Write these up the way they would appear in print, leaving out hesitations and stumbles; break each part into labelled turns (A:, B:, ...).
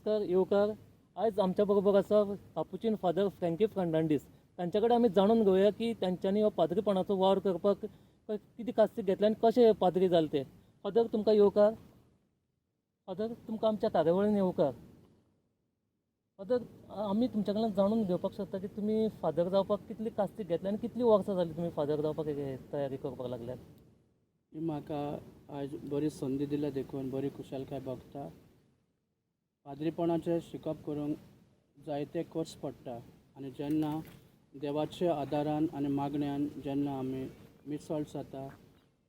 A: नमस्कार, येवकार. आयज आमच्या बरोबर आसा कापुचीन फादर फ्रँकी फर्नांडीस. तांच्या कडेन आमी जाणून घेवया की तांच्यांनी हो पाद्रीपणाचो वावर करपाक कितें कास्तीक घेतलें आनी कशें पाद्री जाले ते. फादर, तुमकां येवकार. फादर, तुमकां आमच्या कार्यावळीन येवकार. फादर, आमी तुमच्या कडल्यान जाणून घेवपाक शकता की तुमी फादर जावपाक कितली कास्तीक घेतली आनी कितलीं वर्सां जालीं तुमी फादर जावपाक तयारी करपाक लागल्यात?
B: ही म्हाका आयज बरी संदी दिल्या देखून बरी खुशालकाय भोगता. पाद्रीपणाचें शिकप करूंक जायते कोर्स पडटा आनी जेन्ना देवाच्या आदारान आनी मागण्यान जेन्ना आमी मिसळ जाता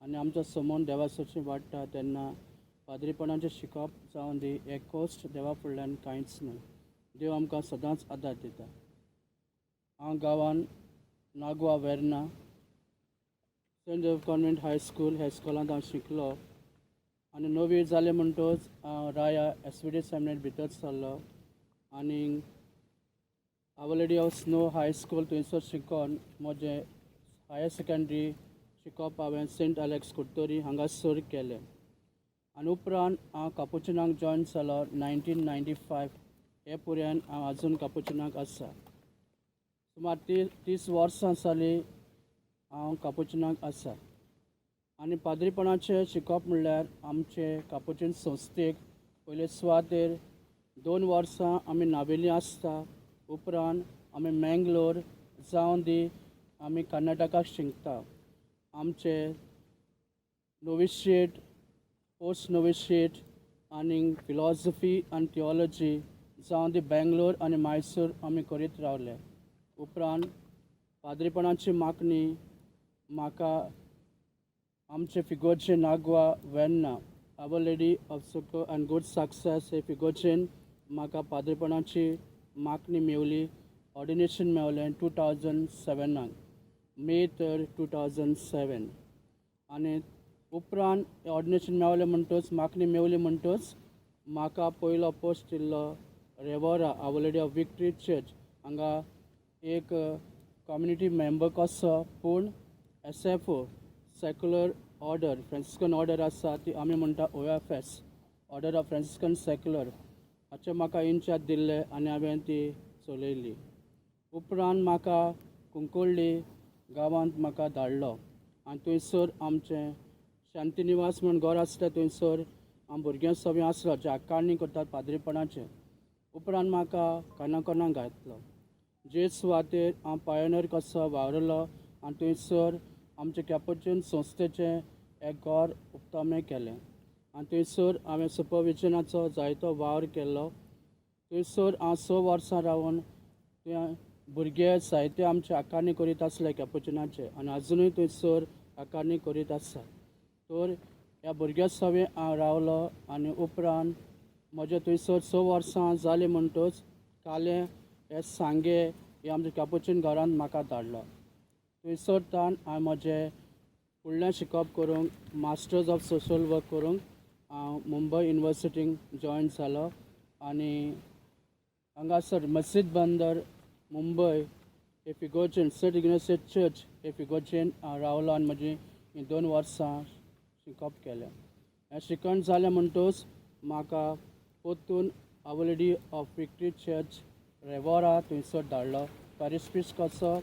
B: आनी आमचो समोन देवा सरशी वाडटा, तेन्ना पाद्रीपणाचें शिकप जावन दी, हे कोस्ट देवा फुडल्यान कांयच न्हय. देव आमकां सदांच आदार दिता. हांव गांवान Nagoa Verna Saint Joseph convent high school ह्या स्कुलांत हांव शिकलो आनी णवी जालें म्हणटच हांव Raia S V D seminary भितर सरलो आनी our lady of snow high school थंयसर शिकोन म्हजें हायर सेकेंडरी शिकप हांवें सेंट एलेक्स कुडतरी हांगासर केलें. आनी उपरांत हांव कापुचिनाक जॉयन जालो 1995. हे पुऱ्यान हांव आजून कापुचिनाक आसा. सुमार 30 वर्सां जालीं हांव कापुचिनाक आसा. आनी पाद्रीपणाचें शिकप म्हणल्यार आमचे कापुचीन संस्थेक पयले सुवातेर 2 वर्सां आमी नावेली आसता. उपरांत आमी मेंगलोर जावन दी आमी कर्नाटकाक शिकता. आमचे नोविशिएट, पोस्ट नोविशिएट आनी फिलॉसफी आनी थियोलॉजी जावन दी बेंगलोर आनी मायसूर आमी करीत रावले. उपरांत पाद्रीपणाची मागणी म्हाका आमचे फिगोर्जे Nagwa Verna our lady of succour and good success हे फिगोर्जेन म्हाका पाद्रीपणाची मागणी मेवली. ऑर्डिनेशन मेवलें 2007नाक, मे 3, 2007. आनी उपरांत ऑर्डिनेशन मेवलें म्हणटच, मागणी मेवली म्हणटच म्हाका पयलो पोस्ट दिल्लो रेवोरा our lady of victory church हांगा एक कम्युनिटी मेंबर कसो, पूण SFO, secular order, Franciscan order आसा ती आमी म्हणटा OFS, order of Franciscan secular, हाचें म्हाका इन्चार्ज दिल्लें आनी हांवें ती चलयली. उपरांत म्हाका कुंकळ्ळी गांवांत म्हाका धाडलो आनी थंयसर आमचें शांतीनिवास म्हूण घर आसलें. थंयसर हांव भुरग्यां सगळीं आसलो जे आकारणी करतात पाद्रीपणाचें. उपरांत म्हाका काणकोणा घातलो, जे सुवातेर हांव पायोनर कसो वावरलो आनी थंयसर आमचे कॅपुचीन संस्थेचें एक घर उक्तावण केलें आनी थंयसर हांवें सुपरविजनाचो जायतो वावर केलो. थंयसर हांव 6 वर्सां रावन थंय भुरगे जायते आमचे आकारणी करीत आसले कॅपुचिनाचे आनी आजुनूय थंयसर आकारणी करीत आसा. तर ह्या भुरग्यां सवें हांव रावलो आनी उपरांत म्हजें थंयसर 6 वर्सां जालीं म्हणटच कालें हे सांगे हे आमच्या कॅपुचीन घरांत म्हाका धाडलो. थंयसर तान हांवें म्हजें फुडलें शिकप करूंक मास्टर्स ऑफ सोशल वर्क करूंक हांव मुंबय युनिवर्सिटीक जॉयन जालो आनी हांगासर मस्जिद बंदर मुंबय हे फिगोर्जेन, सेंट इग्नेशियस चर्च हे फिगोर्जेन हांव रावलो आनी म्हजी हीं 2 वर्सां शिकप केलें. हें शिकण जालें म्हणटच म्हाका परतून our lady of victory church Revora थंयसर धाडलो पॅरीश प्रिस्ट कसो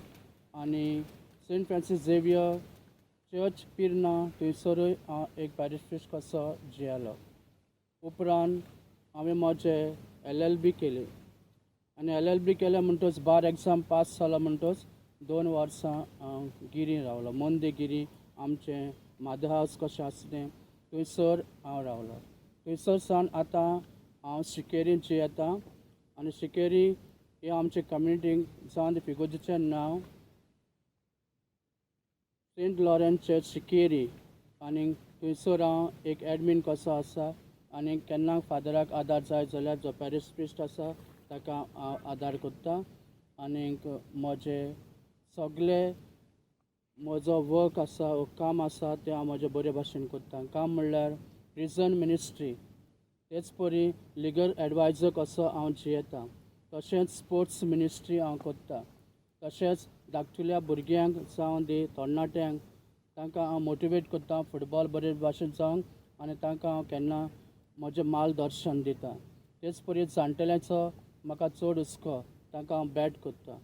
B: आनी सेंट फ्रांसीस झेवियर चर्च पिर्ना थंयसरूय हांव एक पॅरीश प्रिस्ट कसो जियेलो. उपरांत हांवें म्हजें एलएलबी केली आनी एलएलबी केलें म्हणटच, बार एग्जाम पास जालो म्हणटच 2 वर्सां हांव गिरी रावलो. मोंदे गिरी आमचें मादर हावस कशें आसा तें, थंयसर हांव रावलो. थंयसर सावन आतां हांव शिकेरी जियेता आनी शिकेरी हे आमचे कम्युनिटीक जावन फिगोर्जेचें नांव सेंट लॉरन्स चर्च शिकेरी आनी थंयसर हांव एक एडमीन कसो आसा आनी केन्ना फादराक आदार जाय जाल्यार जो पॅरीश प्रिस्ट आसा ताका हांव आदार करता. आनीक म्हजे सगळे म्हजो वर्क आसा, काम आसा तें हांव म्हजें बरे भाशेन करता. काम म्हणल्यार प्रिजन मिनिस्ट्री, तेच परी लिगल एडवायजर कसो हांव जियेता, तशेंच स्पोर्ट्स मिनिस्ट्री हांव करता, तशेंच धाकटुल्या भुरग्यांक जावं दी तरणाट्यांक, तांकां हांव मोटिवेट करता फुटबॉल बरे भाशेन जावंक आनी तांकां हांव केन्ना म्हजें मार्गदर्शन दिता. तेच परी जाणटेल्यांचो म्हाका चड हुस्को, तांकां हांव बॅट करता.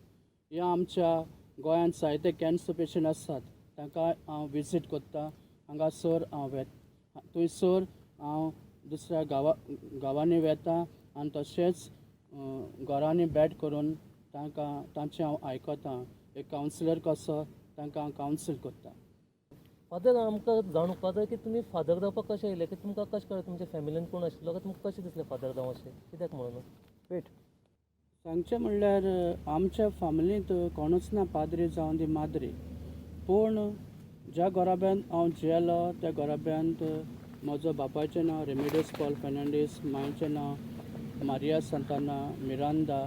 B: ह्या आमच्या गोंयांत जायते कॅन्सर पेशंट आसात, तांकां हांव विजीट करता. हांगासर हांव वेता, थंयसर हांव दुसऱ्या गांवांनी वेता आनी तशेंच घरांनी बॅट करून तांकां तांचें हांव आयकता. एक कावन्सिलर कसो तांकां हांव कावन्सील करता.
A: फादर, आमकां जाणूंक जाय की तुमी फादर जावपाक कशें येयले, की तुमकां कशें कळ्ळें, तुमच्या फॅमिलीन कोण आशिल्लो काय तुमकां कशें दिसलें फादर जावं अशें कित्याक म्हणून?
B: वेट, सांगचें म्हणल्यार आमच्या फॅमिलींत कोणूच ना पाद्री जावं दी माद्री, पूण ज्या घराब्यांत हांव जियेलो त्या घराब्यांत म्हजो बापायचें नांव रेमेडियस पॉल फेर्नांडीस, मांयचें नांव मारिया सांताना मिरांदा.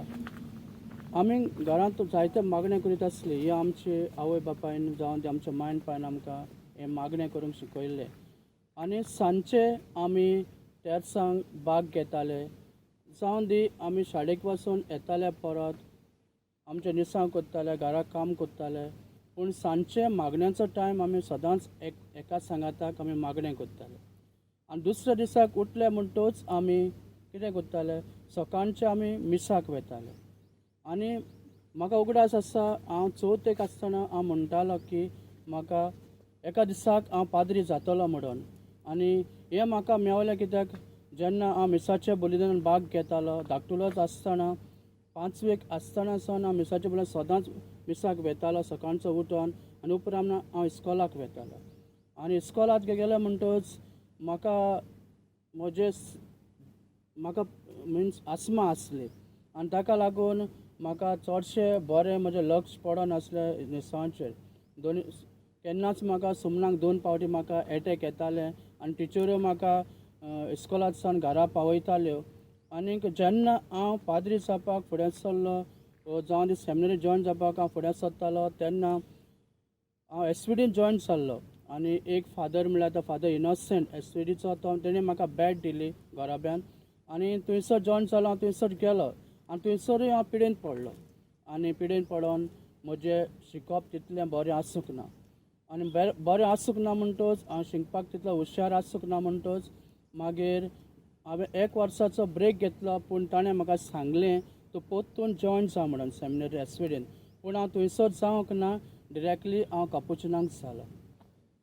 B: आमी घरांत जायते मागणें करीत आसली. ही आमची आवय बापायन जावं ती आमच्या मायन पायन आमकां हें मागणें करूंक शिकयल्लें. आनी सांजचे आमी तेर्सांक बाग घेताले, जावं दी आमी शाळेक वचून येताले, परत आमचें निसांव करताले, घरा काम करताले, पूण सांजचे मागण्याचो टायम आमी सदांच एका सांगाताक आमी मागणें करताले. आनी दुसऱ्या दिसाक उठले म्हणटूच आमी कितें करताले, सकाळचे आमी मिसाक वेताले. आनी म्हाका उगडास आसा, हांव चवथेक आसतना हांव म्हणटालो की म्हाका एका दिसाक हांव पाद्री जातलो म्हणून. आनी हें म्हाका मेवलें कित्याक, जेन्ना हांव मिसाच्या बलिदानान भाग घेतालो धाकटुलोच आसतना, पांचवेक आसतना सावन हांव मिसाच्या बलिदान सदांच मिसाक वेतालो सकाळचो उठोन. आनी उपरांत हांव इस्कोलाक वेतालो. आनी इस्कोलाक गेलें म्हणटच म्हाका म्हजे म्हाका मिन्स आस्मा आसली आनी ताका लागून म्हाका चडशें बरें म्हजें लक्ष पडनासलें निसांचेर. दोन केन्नाच म्हाका सुमनाक 2 फावटी म्हाका एटॅक येताले आनी टिचऱ्यो म्हाका इस्कोलांत सावन घरा पावयताल्यो. आनीक जेन्ना हांव पाद्री जावपाक फुडें सरलो जावं ती सेमिनरी जॉयन जावपाक हांव फुडें सरतालो तेन्ना हांव एस वी डीन जॉयन जाल्लो. आनी एक फादर म्हणल्यार तो फादर इनोसेंट एस वी डीचो, तो तेणें म्हाका बॅट दिली घराब्यान आनी थंयसर जॉयन जालो. हांव थंयसर गेलो आनी थंयसरूय हांव पिडेन पडलो. आनी पिडेन पडोन म्हजें शिकप तितलें बरें आसूंक ना. आनी बरें आसूंक ना म्हणटच हांव शिकपाक तितलो हुशार आसूंक ना म्हणटच मागीर हांवें 1 वर्साचो ब्रेक घेतलो. पूण ताणें म्हाका सांगलें तूं परतून जॉयन जा म्हणून सेमिनरी एस वी डीन, पूण हांव थंयसर जावंक ना, डिरेक्टली हांव कापुचिनाक जालो.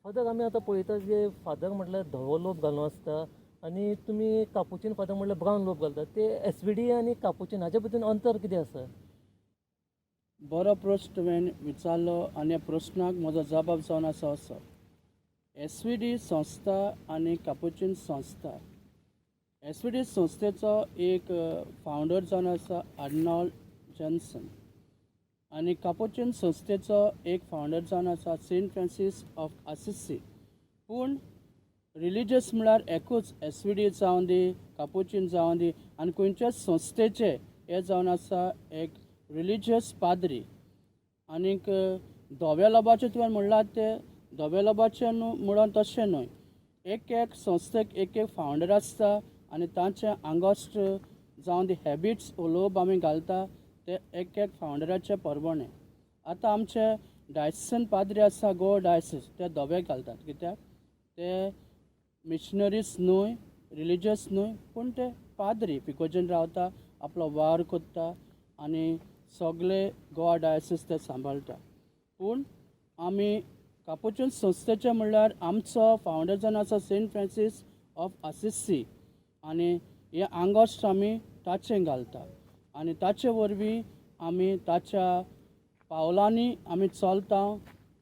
A: फादर, आमी आतां पळयता जे फादर म्हटल्यार धवो लोब घालून आसता आनी तुमी कापुचीन फादर म्हटल्यार ब्रावन लोब घालतात, ते एस वी डी आनी कापुचीन हाच्या भितर अंतर कितें आसा?
B: बरो प्रश्न तुवें विचारलो आनी ह्या प्रश्नाक म्हजो जबाब जावन आसा असो, एस वी डी संस्था आनी कापुचीन संस्था. एस वी डी संस्थेचो एक फावंडर जावन आसा आर्नॉल्ड जॉन्सन आनी कापुचीन संस्थेचो एक फावंडर जावन आसा सेंट फ्रांसीस ऑफ आसिसी. पूण रिलिजियस म्हळ्यार एकूच, एस वी डी जावं दी कापुचीन जावं दी आनी खंयच्याच संस्थेचे हे जावन आसा एक रिलिजियस पाद्री. आनीक धव्या लोबाचें तुवें म्हणलां तें धव्या लोबाचें न्हू म्हणून तशें न्हय, एक एक संस्थेक एक एक फावंडर आसता आनी तांचे आंगोस्ट जावं दी हॅबिट्स लोब आमी घालता ते एक एक फावंडराचे परवणे. आतां आमचे डायसन पाद्री आसा गोवा डायसीस, ते धवे घालतात कित्याक ते मिशनरीज न्हय, रिलिजियस न्हय, पूण ते पाद्री पिकोजन रावता, आपलो वावर करता आनी सगळे गोवा डायसीस ते सांबाळटा. पूण आमी कापुचीन संस्थेचे म्हणल्यार आमचो फावंडर जावन आसा सेंट फ्रांसीस ऑफ आसिसी आनी हे आंगोस्ट आमी ताचें घालता आनी ताचे वरवीं आमी ताच्या पावलांनी आमी चलता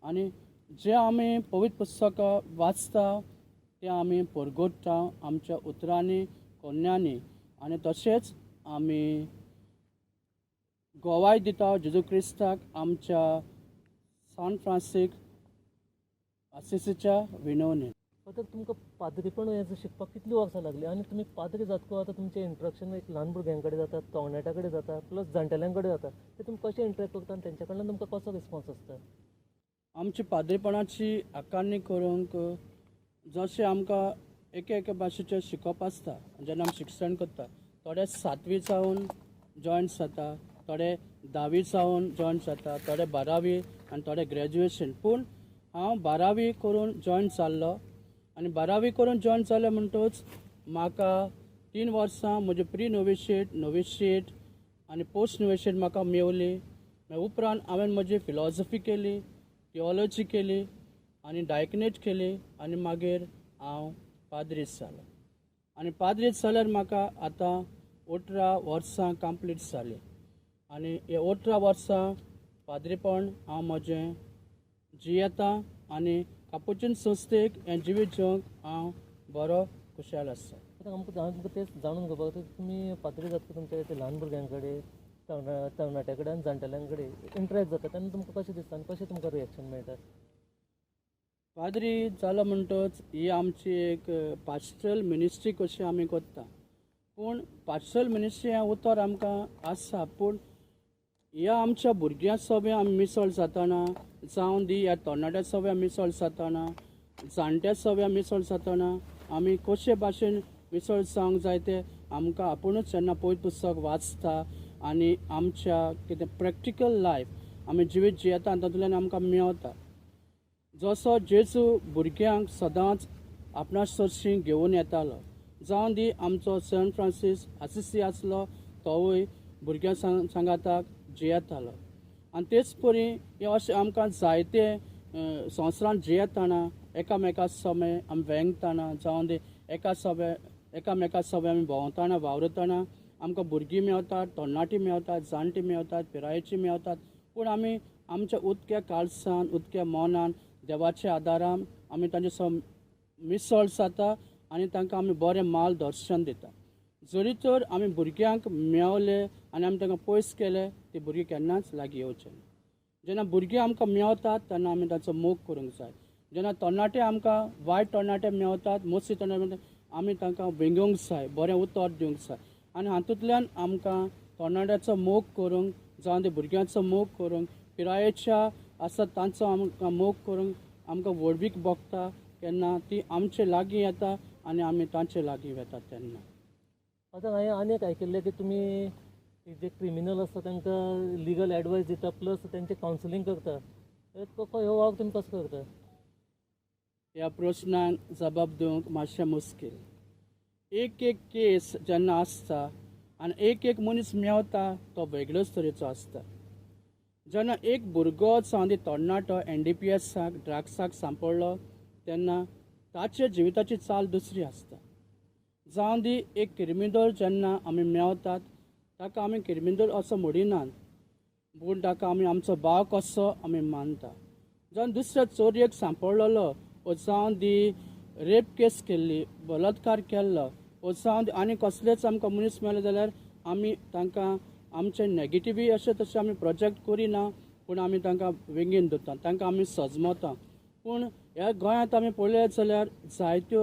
B: आनी जे आमी पवित्र पुस्तकां वाचता तें आमी परगटता आमच्या उतरांनी कोन्यांनी आनी तशेंच आमी गोवाय दिता जेजू क्रिस्ताक आमच्या सान फ्रांसीक आसिसीच्या विनवणेन.
A: आतां तुमकां पाद्रीपण हें शिकपाक कितलीं वर्सां लागलीं आनी तुमी पाद्री जातकच आतां तुमचें इंट्रॅक्शन एक ल्हान भुरग्यां कडेन जाता, तरणाट्यां कडेन जाता, प्लस जाणटेल्यां कडेन जाता, तें तुमी कशें इंट्रॅक्ट करता आनी तेंच्या कडल्यान तुमकां कसो रिस्पोन्स आसता?
B: आमची पाद्रीपणाची आकारणी करूंक जशें आमकां एक एके भाशेचें शिकप आसता जेन्ना आमी शिक्षण करता, थोडे 7वी जावन जॉयन जाता, थोडे 10वी जावन जॉयन जाता, थोडे 12वी आनी थोडे ग्रॅज्युएशन. पूण हांव 12वी करून जॉयन जाल्लो आनी 12वी करून जॉयन जालें म्हणटकच म्हाका 3 वर्सां म्हजें प्री नोवेशिएट, नोवेशिएट आनी पोस्ट नोवेशिएट म्हाका मेवली. मागीर उपरांत हांवें म्हजी फिलॉसॉफी केली, थियोलॉजी केली आनी डायकनेट केली आनी मागीर हांव पाद्रीस जालो. आनी पाद्रीस जाल्यार म्हाका आतां 18 वर्सां कंप्लीट जालीं आनी हे 18 वर्सां पाद्रीपण हांव म्हजें जियेता आनी कापुचीन संस्थेक हें जिवीत जिवंक हांव बरो खुशाल आसा.
A: आतां आमकां तेच जाणून घेवपाक जाय, तुमी पाद्री जातकच तुमच्या ते ल्हान भुरग्यां कडेन, तरणाट्या कडेन आनी जाणटेल्यां कडेन इंट्रॅक्ट जाता तेन्ना तुमकां कशें दिसता आनी कशें तुमकां रिएक्शन मेळटा?
B: पाद्री जालो म्हणटच ही आमची एक पास्टरल मिनिस्ट्री कशी आमी करता. पूण पास्टरल मिनिस्ट्री हें उतर आमकां आसा, पूण ह्या आमच्या भुरग्यां सोबे आमी मिसळ जातना, जावं दी ह्या तरणाट्या सोबे मिसळ जातना, जाणट्या सोबे मिसळ जातना आमी कशे भाशेन मिसळ जावंक जाय तें आमकां आपुणूच जेन्ना पवित्र पुस्तक वाचता आनी आमच्या कितें प्रॅक्टिकल लायफ आमी जिवीत जियेता तातूंतल्यान आमकां मेवता. जसो जेजू भुरग्यांक सदांच आपणा सरशीं घेवन येतालो, जावं दी आमचो सेंट फ्रांसीस आसिसी आसलो तोवूय भुरग्यां सांगाताक जियेतालो. आनी तेच परी हें अशें आमकां जायते संवसारांत जियेतना एकामेका समे आमी वेंगतना, जावं दी एकामेका समे आमी भोंवतना वावरतना आमकां भुरगीं मेवतात, तरणाटीं मेवतात, जाणटीं मेवतात, पिरायेचीं मेवतात. पूण आमी आमच्या उदक्या काळसान, उदक्या मनान, देवाच्या आदारान आमी तांचे सम मिसळ जाता आनी तांकां आमी बरें माल दर्शन दिता. जरी तर आमी भुरग्यांक मेवले आनी आमी तांकां पयस केले, ती भुरगीं केन्नाच लागीं येवचे ना. जेन्ना भुरगीं आमकां मेवतात तेन्ना आमी तांचो मोग करूंक जाय. जेन्ना तरणाटे आमकां वायट तरणाटे मेवतात, मोसी तरणाटे मेवतात, आमी तांकां वेंगोवंक जाय, बरें उतर दिवंक जाय. आनी हातूंतल्यान आमकां तरणाट्याचो मोग करूंक, जावं ते भुरग्यांचो मोग करूंक, पिरायेच्या आसा तांचो आमकां मोग करूंक आमकां व्हडवीक भोगता केन्ना ती आमचे लागीं येता आनी आमी तांचे लागीं वतात तेन्ना.
A: आतां हांवें आनी एक आयकिल्लें की तुमी जे क्रिमिनल आसता तांकां लिगल एडवायस दिता, प्लस तांचें कावन्सिलींग करता. हो वावर तुमी कसो करता?
B: ह्या प्रश्नाक जबाब दिवंक मातशें मुश्कील. एक एक केस जेन्ना आसता आनी एक एक मनीस मेवता तो वेगळोच तरेचो आसता. जेन्ना एक भुरगो जावं दी तरणाटो NDPSाक, ड्रग्साक सांपडलो तेन्ना ताच्या जिविताची चाल दुसरी आसता. जावं दी एक क्रिमिनल जेन्ना आमी मेवतात ताका आमी क्रिमिनल असो म्हणिनात, पूण ताका आमी आमचो भाव कसो आमी मानता. जावं दुसऱ्या चोरयेक सांपडलेलो ओ जावं दी रेप केस केल्ली, बलात्कार केल्लो ओ जावं दी आनी कसलेच आमकां मनीस मेळ्ळे जाल्यार आमी तांकां आमचे नेगेटिव्ही अशें तशें आमी प्रोजेक्ट करिना, पूण आमी तांकां वेंगेन दवरता, तांकां आमी सजमता. पूण ह्या गोंयांत आमी पळयत जाल्यार जायत्यो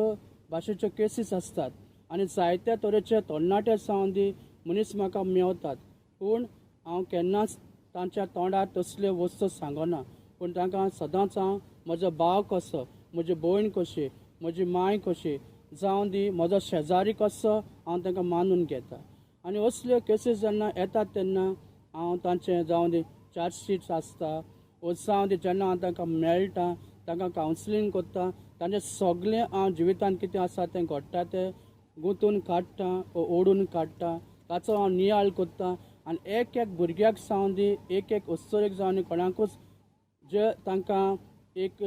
B: भाशेच्यो केसीस आसतात आनी जायत्या तरेचे तरणाटे जावं दी मनीस म्हाका मेवतात, पूण हांव केन्नाच तांच्या तोंडार तसल्यो वस्तू सांगना. पूण तांकां सदांच हांव म्हजो भाव कसो, म्हजी भयण कशी, म्हजी मांय कशी, जावं दी म्हजो शेजारी कसो, हांव तांकां मानून घेता. आनी असल्यो केसीस जेन्ना येतात तेन्ना हांव तांचें जावं दी चार्जशीट्स आसता ओ जावं दी जेन्ना हांव तांकां मेळटा तांकां कावन्सिलींग करता, तांचें सगळें हांव जिवितांत कितें आसा तें घडटा तें गुंतून काडटा ओ ओडून काडटा, ताचो हांव नियाळ करता. आनी एक एक भुरग्याक जावं दी, एक एक अस्तुरेक जावं दी, कोणाकूच जे तांकां एक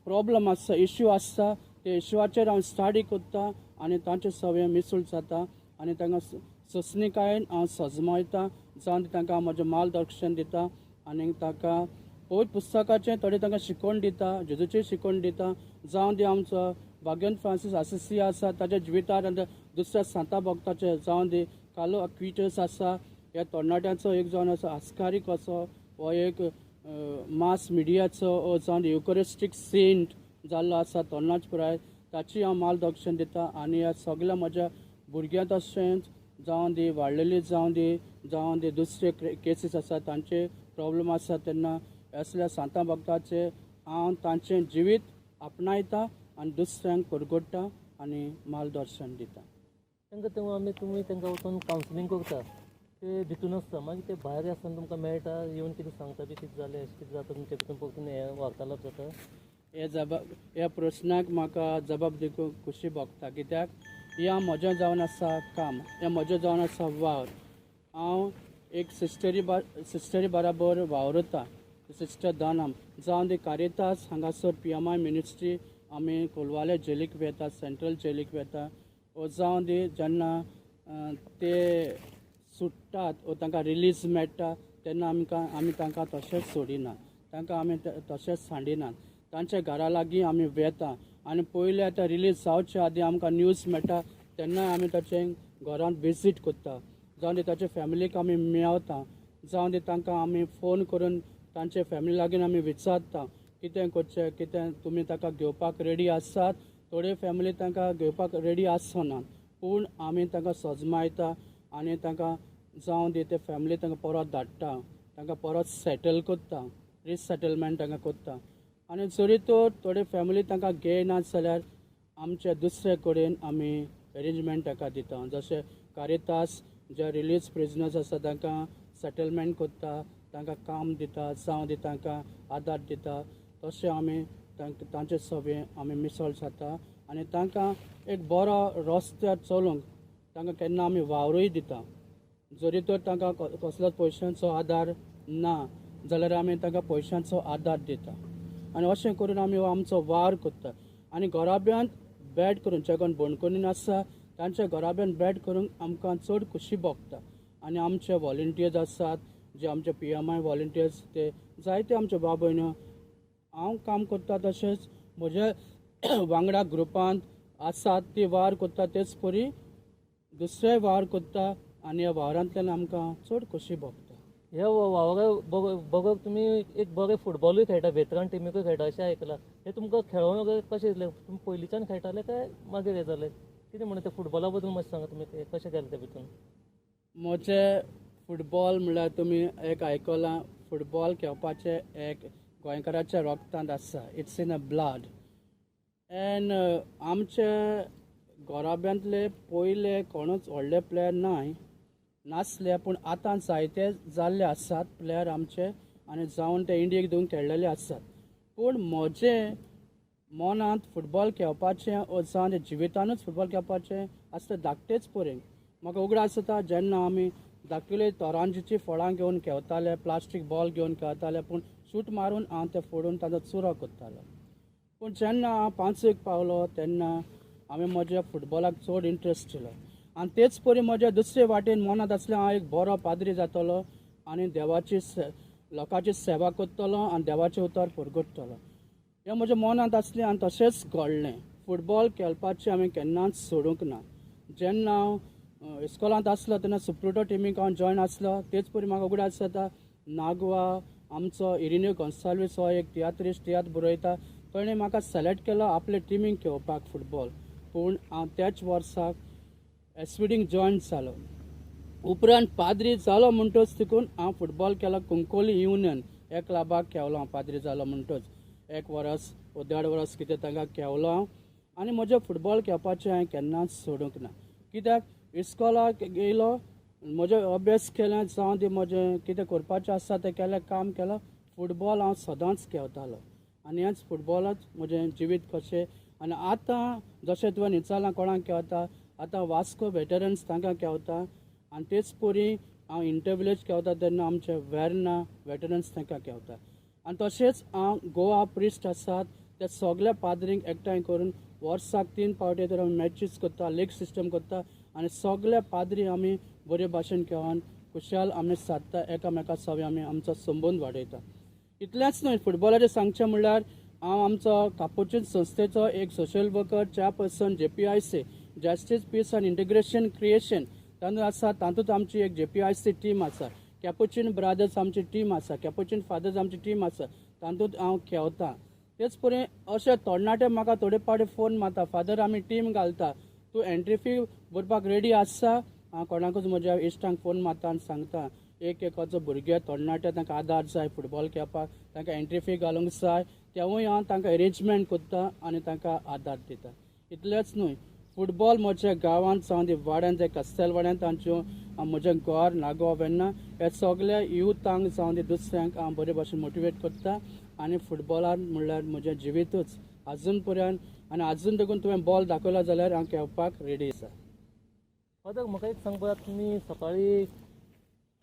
B: प्रोब्लम आसता, इश्यू आसता, ते इश्यूआचेर हांव स्टडी करता आनी तांचे सगळें मिसळ जाता आनी तांकां सोंसणीकायेन हांव सजमयता, जावन तांकां हांव म्हजें मार्गदर्शन दिता आनी तांकां पवित्र पुस्तकाचें थोडें तांकां शिकोवन दिता, जेजूचें शिकोवन दिता. जावं दी आमचो भाग्यवंत फ्रांसीस आसिसी आसा ताच्या जिवितार आनी दुसऱ्या सांता भक्ताचें, जावं दी कार्लो अक्विटस आसा ह्या तरणाट्यांचो एक जावन आसा आस्कारी कसो हो एक मास मिडियाचो जावं दी युकरिस्टीक सेंट जाल्लो आसा तरणाट पुराय, ताची हांव मार्गदर्शन दिता. आनी ह्या सगल्या म्हज्या भुरग्यां तशेंच जावं दी वाडलेली, जावं दी, जावं दी दुसरे केसीस आसा तांचे प्रोब्लम आसा तेन्ना असल्या सांता भक्ताचे हांव तांचें जिवीत आपणायता आनी दुसऱ्यांक परगट्टा आनी मार्गदर्शन दिता.
A: तांकां तेव्हा आमी तुमी तांकां वचून कावन्सिलींग करता, ते भितून आसता, मागीर ते भायर आसतना तुमकां मेळटा येवन कितें सांगता बी कितें जालें अशें कितें जाता तुमच्या भितून परतून हें वार्तालाप जाता?
B: ह्या प्रश्नाक म्हाका जबाब दिवंक खुशी भोगता, कित्याक हें म्हजें जावन आसा काम, हें म्हजें जावन आसा वावर. हांव एक सिस्टरी बराबर वावरता, सिस्टर दानम जावन ती कारितास हांगासर PMI ministry आमी कोलवाले जेलीक वेता, सेंट्रल जेलीक वेता. ओ जावन दी जेन्ना ते सुट्टात वो तांकां रिलीज मेळटा तेन्ना आमी तांकां तशेंच सोडिनात, तांकां आमी तशेंच सांडिनात. तांच्या घरा लागीं आमी वेता आनी पयलीं आतां रिलीज जावचे आदीं आमकां न्यूज मेळटा तेन्नाय आमी ताचें घरांत विजीट करता, जावन ती ताच्या फॅमिलीक आमी मेळता, जावन ती तांकां आमी फोन करून तांचे फॅमिली लागीं आमी विचारता कितें करचें, कितें तुमी ताका घेवपाक रेडी आसात. थोडे फॅमिली तांकां घेवपाक रेडी आसनात, पूण आमी तांकां सजमायता आनी तांकां जावन दी ते फॅमिली तांकां परत धाडटा, तांकां परत सेटल करता, रिसेटलमेंट तांकां करता. आनी जरी तर थोडे फॅमिली तांकां घेयनात जाल्यार आमच्या दुसरे कडेन आमी एरेंजमेंट तांकां दिता, जशें कारितास जे रिलीज प्रिजनर्स आसा तांकां सेटलमेंट करता, तांकां काम दिता, जावं दी तांकां आदार दिता. तशें आमी तांचे सगळें आमी मिसळ जाता आनी तांकां एक बरो रस्त्यार चलूंक तांकां केन्ना आमी वावरूय दिता. जरी तर तांकां कसलोच पयशांचो आदार ना जाल्यार आमी तांकां पयशांचो आदार दिता आनी अशें करून आमी आमचो वावर करता. आनी घराब्यांत बॅट करून जे कोण बणकोनीन आसा तांच्या घराब्यांत बॅट करूंक आमकां चड खोशी भोगता. आनी आमचे वॉलंटियर्स आसात जे आमचे PMI volunteers ते जायते आमचे भाव भयण्यो हांव काम करता, तशेंच म्हज्या वांगडा ग्रुपांत आसात ती वावर करता, तेच परी दुसरेय वावर करता आनी ह्या वावरांतल्यान आमकां चड खोशी भोगता.
A: ह्या वावरा बगर तुमी एक बरे फुटबॉलूय खेळटा, वेतरान टिमीकूय खेळटा अशें आयकलां. हें तुमकां खेळोंक कशें येतलें? तुमी पयलींच्यान खेळटाले काय मागीर हें जालें? कितें म्हणून ते फुटबॉला बद्दल मातशें सांगा, तुमी कशें गेले ते भितून?
B: म्हजें फुटबॉल म्हणल्यार तुमी एक आयकलां, फुटबॉल खेळपाचें एक गोंयकाराच्या रगतांत आसा, it's in a blood. And आमचे घराब्यांतले पयले कोणूच व्हडले प्लेयर नासले, पूण आतां जायते जाल्ले आसात प्लेयर आमचे आनी जावन ते इंडियेक धरून खेळ्ळेले आसात. पूण म्हजें मनांत फुटबॉल खेळपाचें जावन जिवितानूच फुटबॉल खेळपाचें आसता धाकटेच पर्यंत. म्हाका उगडास जाता जेन्ना आमी धाकटुले तोरांजीची फळां घेवन खेळटाले, प्लास्टीक बॉल घेवन खेळटाले, पूण शूट मारून हांव ते फोडून ताजो चुरो करतालो. पूण जेन्ना हांव 5वेक पावलो तेन्ना हांवें म्हज्या फुटबॉलाक चड इंट्रस्ट दिलो आनी तेच परी म्हज्या दुसरे वाटेन मनांत आसलें हांव एक बरो पाद्री जातलो आनी देवाची लोकांची सेवा करतलो आनी देवाचें उतर परगटतलो, हें म्हज्या मनांत आसलें आनी तशेंच घडलें. फुटबॉल खेळपाचें हांवें केन्नाच सोडूंक ना. जेन्ना हांव इस्कॉलांत आसलो तेन्ना सुप्रुटो टिमीक हांव जॉयन आसलो. तेच परी म्हाका उगडास जाता नागवा आमचो इरिन्यो गोन्साल्वीस हो एक तियात्रिस्ट, तियात्र बरयता, ताणें म्हाका सिलेक्ट केलो आपले टिमीक खेळपाक फुटबॉल. पूण हांव त्याच वर्साक एसवीडींक जॉयन जालो. उपरांत पाद्री जालो म्हणटच तिकून हांव फुटबॉल केलो कुंकोली युनियन ह्या क्लबाक खेळलो हांव. पाद्री जालो म्हणटच 1 वरस वो 1.5 वरस कितें तांकां खेळलो हांव आनी म्हजें फुटबॉल खेळपाचें हांवें केन्नाच सोडूंक ना. कित्याक इस्कॉलाक येयलो, म्हजें अभ्यास केलें, जावं ती म्हजें कितें करपाचें आसा तें केलें, काम केलें, फुटबॉल हांव सदांच खेळटालो आनी हेंच फुटबॉलाच म्हजें जिवीत कशें. आनी आतां जशें तुवें विचारलां कोणाक खेळटा, आतां वास्को वेटरन्स तांकां खेळटा आनी तेच परी हांव इंटरविलेज खेळटा तेन्ना आमचे वेर्ना वेटरन्स तांकां खेळटा. आनी तशेंच हांव गोवा प्रिस्ट आसात त्या सगल्या पाद्रींक एकठांय करून वर्साक 3 फावटी तर आमी मॅचीस करता, लीग सिस्टम करता आनी सगल्या पाद्री आमी बरे भाशेन खेळोन खुशाल आमी सादता, एकामेका सवे आमी आमचो संबंद वाडयता. इतलेंच न्हय, फुटबॉलाचें सांगचें म्हणल्यार हांव आमचो कापुचीन संस्थेचो एक social worker, chairperson JPIC, justice peace and integration creation तातूंत आसा. तातूंत आमची एक JPIC team आसा, कॅपुचीन ब्रादर्स आमची टीम आसा, कॅपुचीन फादर्स आमची टीम आसा, तातूंत हांव खेळटा. तेच परी अशे तरणाटे म्हाका थोडे फावटी फोन मारता, फादर आमी टीम घालता, तूं एंट्री फी भरपाक रेडी आसा? हांव कोणाकूच म्हज्या इश्टांक फोन मारता आनी सांगता एक एकाचो भुरगे तरणाटे तांकां आदार जाय फुटबॉल खेळपाक, तांकां एंट्री फी घालूंक जाय, तेवूय हांव तांकां एरेंजमेंट करता आनी तांकां आदार दिता. इतलेंच न्हय, फुटबॉल म्हज्या गांवांत जावं ती वाड्यांत, कास्तेल वाड्यांत तांच्यो म्हजें घर नागवा वेन्ना ह्या सगल्या युथांक जावं ती दुसऱ्यांक हांव बरे भाशेन मोटिवेट करता आनी फुटबॉलान म्हणल्यार म्हजें जिवीतूच. आजून पर्यंत आनी आजून देखून तुवें बॉल दाखयला जाल्यार हांव खेळपाक रेडी आसा.
A: फादर, म्हाका एक सांगपाक, तुमी सकाळीं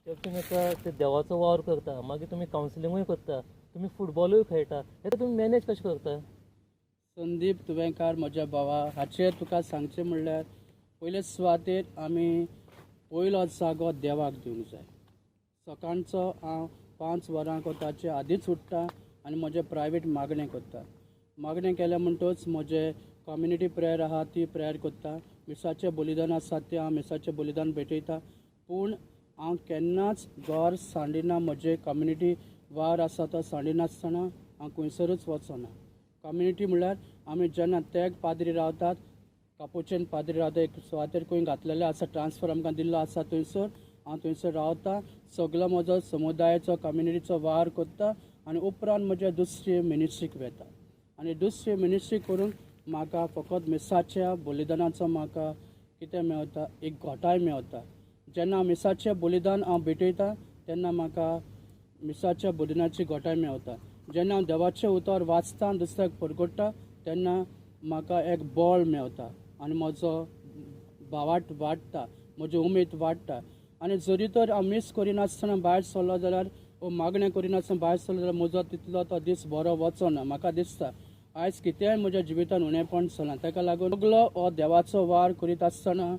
A: चर्चीन वता, ते देवाचो वावर करता, मागीर तुमी कावन्सिलिंगूय करता, तुमी फुटबॉलूय खेळटा, हें तुमी मॅनेज कशें करता?
B: संदीप तुवेंकार म्हज्या भावा, हाचेर तुका सांगचें म्हणल्यार पयले सुवातेर आमी पयलो जागो देवाक दिवंक जाय. सकाळचो हांव 5 वरांक ताचे आदींच उठ्ठा आनी म्हजें प्रायवेट मागणें करता. मागणें केलें म्हणटच म्हजें कम्युनिटी प्रेयर आहा ती प्रेयर करता. मिसाचें बलिदान आसा तें हांव मिसाचें बलिदान भेटयता. पूण हांव केन्नाच घर सांडिना. म्हजें कम्युनिटी वावर आसा तो सांडिनासतना हांव खंयसरूच वचना. कम्युनिटी म्हणल्यार आमी जेन्ना तेग पाद्री रावतात, कापुचीन पाद्री रावता, एक सुवातेर खंय घातलेलें आसा, ट्रान्सफर आमकां दिल्लो आसा, थंयसर हांव थंयसर रावता. सगलो म्हजो समुदायाचो कम्युनिटीचो वावर करता आनी उपरांत म्हज्या दुसरी मिनिस्ट्रीक वता. आनी दुसरी मिनिस्ट्री करून म्हाका फकत मिसाच्या बलिदानाचो म्हाका कितें मेवता, एक घोटाय मेवता. जेन्ना मिसाचें बलिदान हांव भेटयता तेन्ना म्हाका मिसाच्या बलिदानाची घोटाय मेवता. जेन्ना हांव देवाचें उतर वाचता दुसऱ्याक परगट्टा तेन्ना म्हाका एक बळ मेवता आनी म्हजो भावाट वाडटा, म्हजी उमेद वाडटा. आनी जरी तर हांव मीस करिनासतना भायर सरलो जाल्यार वो मागणें करिनासतना भायर सरलो जाल्यार म्हजो तितलो तो दीस बरो वचना. म्हाका दिसता आयज कितेंय म्हज्या जिवितान उणेपण चलना. ताका लागून सगलो हो देवाचो वावर करीत आसतना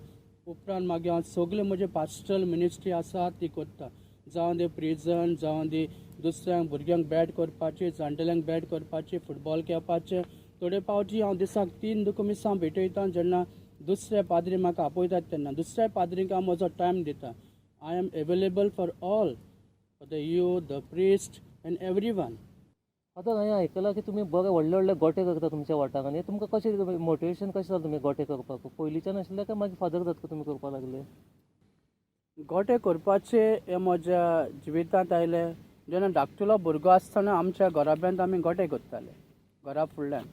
B: उपरांत मागीर हांव सगळे म्हजे पास्टरल मिनिस्ट्री आसा ती करता. जावं दी प्रिजन, जावं दी दुसऱ्यांक भुरग्यांक बॅट करपाची, जाणटेल्यांक बॅट करपाची, फुटबॉल खेळपाचें. थोडे फावटी हांव दिसाक 3 दुकमिसां भेटयता. जेन्ना दुसरे पाद्री म्हाका आपयतात तेन्ना दुसऱ्या पाद्रींक हांव म्हजो टायम दिता. I am available for all, for the youth, the priest and every one.
A: आतां हांवें आयकलां की तुमी बरे व्हडले व्हडले गोटे करता तुमच्या वाठारांनी. तुमकां कशें मोटिवेशन कशें जालें तुमी गोटे करपाक? पयलींच्यान आशिल्लें काय मागीर फादर जातकच तुमी करपाक लागले?
B: गोटे करपाचे हे म्हज्या जिवितांत आयले जेन्ना धाकटुलो भुरगो आसतना आमच्या घराब्यांत आमी गोटे करताले घरा फुडल्यान.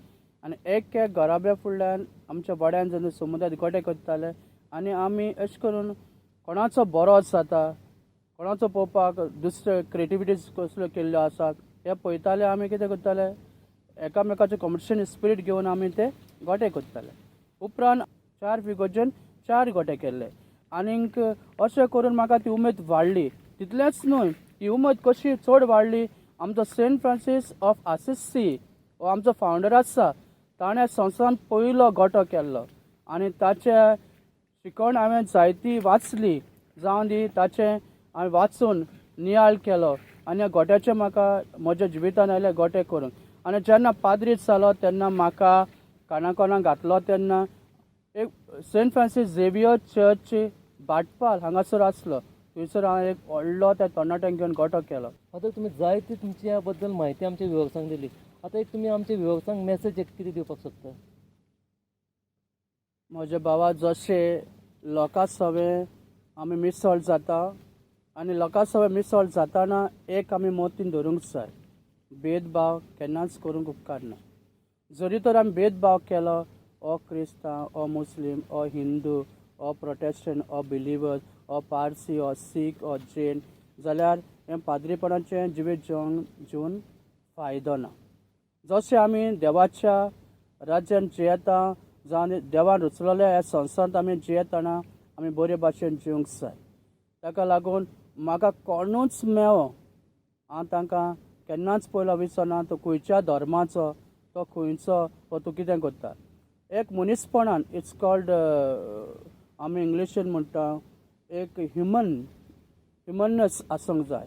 B: आनी एक एक घराब्या फुडल्यान आमच्या वाड्यान जेन्ना समुदायांत गोटे करताले आनी आमी अशें करून कोणाचो बरो जाता, कोणाचो पळोवपाक दुसऱ्यो क्रिएटिविटीज कसल्यो केल्ल्यो आसात हे पळयताले. आमी कितें करताले, एकामेकाचें कॉम्पिटिशन स्पिरीट घेवन आमी ते गोटे करताले. उपरांत 4 फिगोर्जेन 4 गोटे केल्ले आनीक अशें करून म्हाका ती उमेद वाडली. तितलेंच न्हय, ही उमेद कशी चड वाडली, आमचो सेंट फ्रांसीस ऑफ आसिसी हो आमचो फावंडर आसा, ताणें संवसारांत पयलो गोटो केल्लो आनी ताचें शिकवण हांवें जायती वाचली. जावं दी ताचें हांवें वाचून नियाळ केलो आनी ह्या गोट्याचें म्हाका म्हज्या जिवितान आयलें गोटे करून. आनी जेन्ना पाद्री जालो तेन्ना म्हाका काणाकोणाक घातलो तेन्ना एक Saint Francis Xavier church Bhatpal हांगासर आसलो, थंयसर हांवें एक व्हडलो त्या तरणाट्यांक घेवन गोटो केलो.
A: आतां तुमी जायती तुमच्या ह्या बद्दल म्हायती आमच्या व्युवर्सांक दिली. आतां एक तुमी आमच्या व्युवर्सांक मॅसेज एक कितें दिवपाक शकता?
B: म्हज्या भावा, जशें लोकां सवें आमी मिसळ जाता आनी लोकां सवें मिसळ जाताना एक आमी मोतीन धरूंक जाय, भेदभाव केन्नाच करूंक उपकारना. जरी तर आमी भेदभाव केलो, ओ क्रिस्तांव, ओ मुस्लीम, ओ हिंदू, ओ प्रोटेस्टंट, ओ बिलिवर, ओ पारसी, ओ सीख, ओ जैन, जाल्यार हें पाद्रीपणाचें जिवीत जिवन फायदो ना. जशें आमी देवाच्या राज्यान जियेता, जावन देवान रुचलेल्या ह्या संवसारांत आमी जियेतना आमी बरे भाशेन जिवंक जाय. ताका लागून म्हाका कोणूच मेळो, हांव तांकां केन्नाच पयलो विचारना तो खंयच्या धर्माचो, तो खंयचो, वो तूं कितें करता. एक मनीसपणान it's called, आमी इंग्लिशीन म्हणटा एक ह्युमनस आसूंक जाय.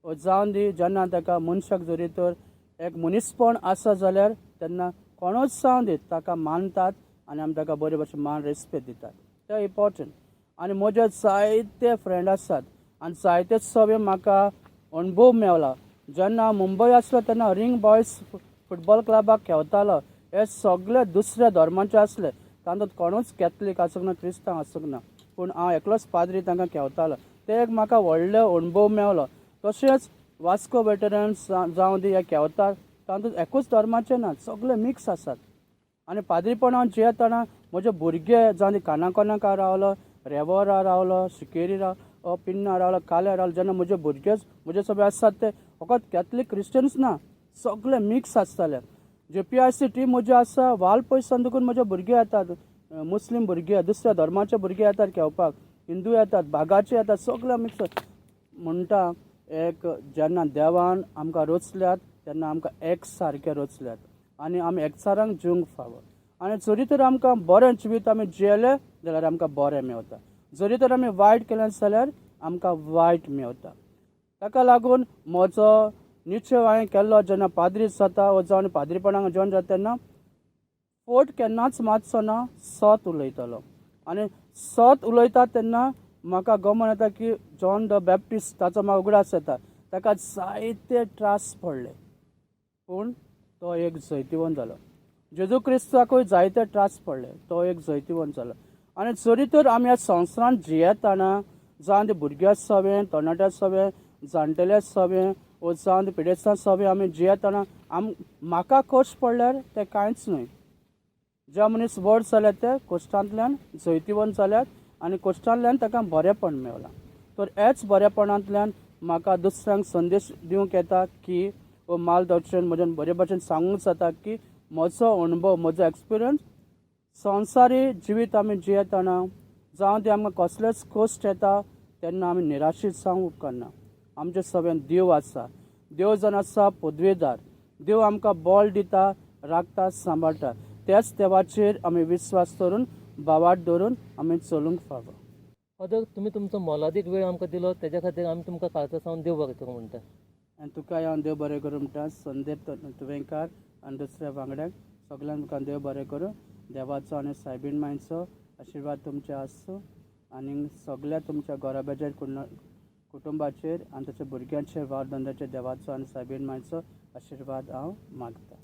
B: वो जावन दी जेन्ना ताका मनशाक जरी तर एक मनीसपण आसा जाल्यार तेन्ना कोणूच जावन दी ताका मानतात आनी आमी ताका बरे भशेन मान रेस्पेद दितात. तें इम्पोर्टंट. आनी म्हजे जायते फ्रेंड आसात आनी जायते सगळे म्हाका अणभव मेवला. जेन्ना मुंबय आसलो तेन्ना रिंग बॉयज फुटबॉल क्लबाक खेळटालो. हे सगळे दुसऱ्या धर्माचे आसले, तातूंत कोणूच कॅथलीक आसूंक ना, क्रिस्तांव आसूंक ना, पूण हांव एकलोच पाद्री तांकां खेळटालो. ते एक म्हाका व्हडलो अणभव मेवलो. तशेंच वास्को वेटरन्स जावं दी हे खेळटात, तातूंत एकूच धर्माचे ना, सगळे मिक्स आसात. आनी पाद्रीपणान जियेतना म्हजे भुरगे जावं दी कानाकोनाक रावलो, रेवोरा रावलो, शिकेरी रावलो, पिन्ना रावलो, काल्या रावलो, जेन्ना म्हजे भुरगे म्हजे सगळे आसात ते फकत कॅथलीक क्रिस्टियन्स ना, सगळे मिक्स आसताले. JPIC team म्हजी आसा वालपयसान देखून म्हजे भुरगे येतात, मुस्लीम भुरगे, दुसऱ्या धर्माचे भुरगे येतात खेळपाक, हिंदू येतात, बागाचे येतात, सगळे मिक्स. म्हणटा एक जेन्ना देवान आमकां रचल्यात तेन्ना आमकां एक सारके रचल्यात आनी आमी एकचारांक जिवंक फावो. आनी जरी तर आमकां बरें जिवीत आमी जियेले जाल्यार आमकां बरें मेवता, जरी तर आमी वायट केलें जाल्यार आमकां वायट मेवता. ताका लागून म्हजो निश्चय हांवें केल्लो जेन्ना पाद्री जाता वो जावन पाद्रीपणाक जॉयन जाता तेन्ना फट केन्नाच मातसो ना, सत उलयतलो. आनी सत उलयता तेन्ना म्हाका गमन येता की जॉन the Baptist ताचो म्हाका उगडास येता, ताका जायते त्रास पडले पूण तो एक जैतिवंत जालो. जेजू क्रिस्ताकूय जायते त्रास पडले, तो एक जैतिवंत जालो. आनी जरी तर आमी ह्या संवसारांत जियेतना जावन ते भुरग्यां सवें, तरणाट्या सवें, जाणटेल्या सवें वो जावन ते पिडेस्तां सवें आमी जियेतना म्हाका कश्ट पडल्यार तें कांयच न्हय. ज्या मनीस व्हड जाल्यात ते कश्टांतल्यान जैतिवंत जाल्यात आनी कश्टांतल्यान ताका बरेंपण मेवलां. तर ह्याच बरेपणांतल्यान म्हाका दुसऱ्यांक संदेश दिवंक येता की वो मार्गदर्शन म्हज्यान बरे भशेन सांगूंक जाता की म्हजो अणभव, म्हजो एक्सपिरियन्स संवसारी जिवीत आमी जियेतना जावं ते आमकां कसलेच कश्ट येता तेन्ना आमी निराशीत जावंक उपकारना. आमचे सगळ्यान देव आसा, देव जावन आसा पदवेदार, देव आमकां बळ दिता, राखता, सांबाळटा. त्याच देवाचेर आमी विस्वास दवरून, भावार्थ दवरून आमी चलूंक फावो.
A: फादर, तुमी तुमचो मोलादीक वेळ आमकां दिलो तेज्या खातीर आमी तुमकां काळजा सावन देव बरें करूं म्हणटा.
B: आनी तुकाय हांव देव बरें करूं म्हणटा, संदीप तुवेंकार आनी दुसऱ्या वांगड्यांक सगल्यांक तुमकां देव बरें करूं. देवाचो आनी सायबीण मांयचो आशिर्वाद तुमचे आसूं आनी सगल्या तुमच्या घराब्याचेर, कुटुंबाचेर आनी तशें भुरग्यांचेर, वावर धंद्याचेर देवाचो आनी सायबीण मांयचो आशिर्वाद हांव मागता.